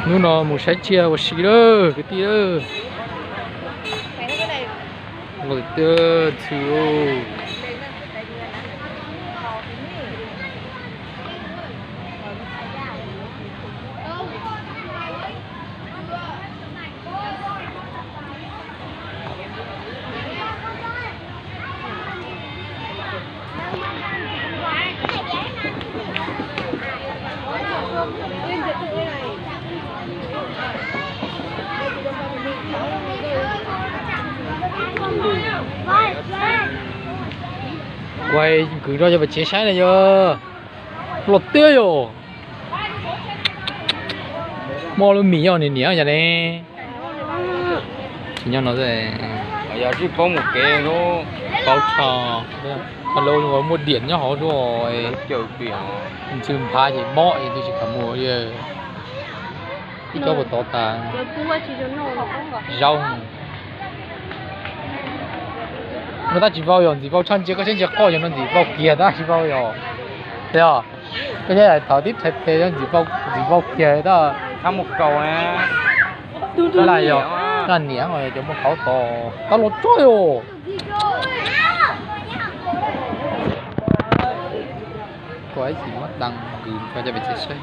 Hnub no mus saib tsiaj ua si lawm kwv tij lawm. Los tiag ntxhw. Kuv hais kwv rau cov pem tsev saib na yog. Los tiag yom. Muaj lub mis yog niam niam yom ne. Tsis nyob no. Yog tsis paub mus kev lub. Paub tshaj. Lawv muaj diam nyob hauv dua. Ntxhw nphav ces mob es twb tsis kam mus li. Ib co puas tod tas. Zaub no tab tsis vau yog ntxim vau tshaj ntsia koj saib ntsia qoj yog no ntxim vau kiag tab tsis vau yog. Yog koj saib thaum tib rhais pes ntxim vau kiag tab. Laj yog laj niam cov muaj qhauv tod tab los tsuag yom. Koj ib txhis muab dab kwv rau cov pem tsev saib.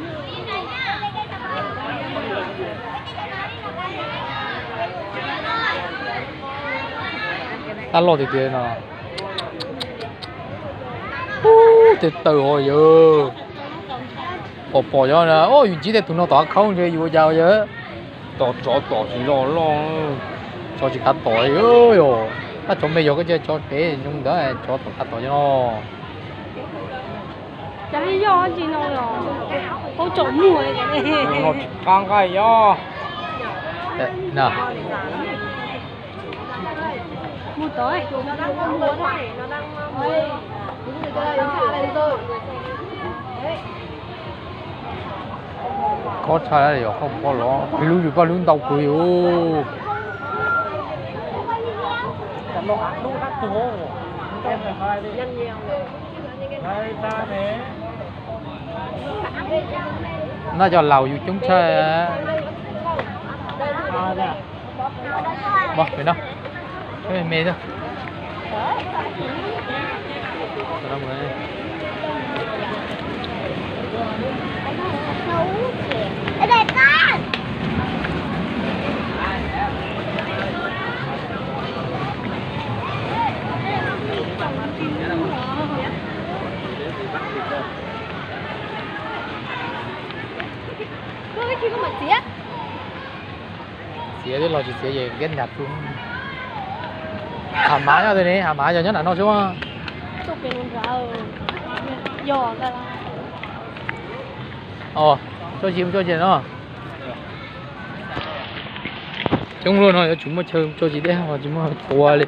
Tab loj tiag tiag no. Ub, tej taw ho yawg. Pom pom cov, o, yus ntsib tej tus no tom qab khaub ntshe yus ua cas yawg. Tom tsov tom tsis loj loj. Tsov tsis kav tom yog. Tab tsov me yog koj cia tsov dev zoo ntawd tsov tom kav tom cov no. Cas yog tsis no los paub tsom muag. No tsis qab nqaij yog. Kob tshaj yog koj poj los lub yus paj lub ntau kawg yus. Noj cov laus yus coob tshaj. Me me. Txiav twb los tsis txiav es nkiab nrad tu. Hav mav nyob twg ne? Hav mav yog nyob nram no xwb. Tso tsis, tso tsis no. Coob luaj no yuav tsum muaj chaw tso tsis deb, tsis muaj tua li.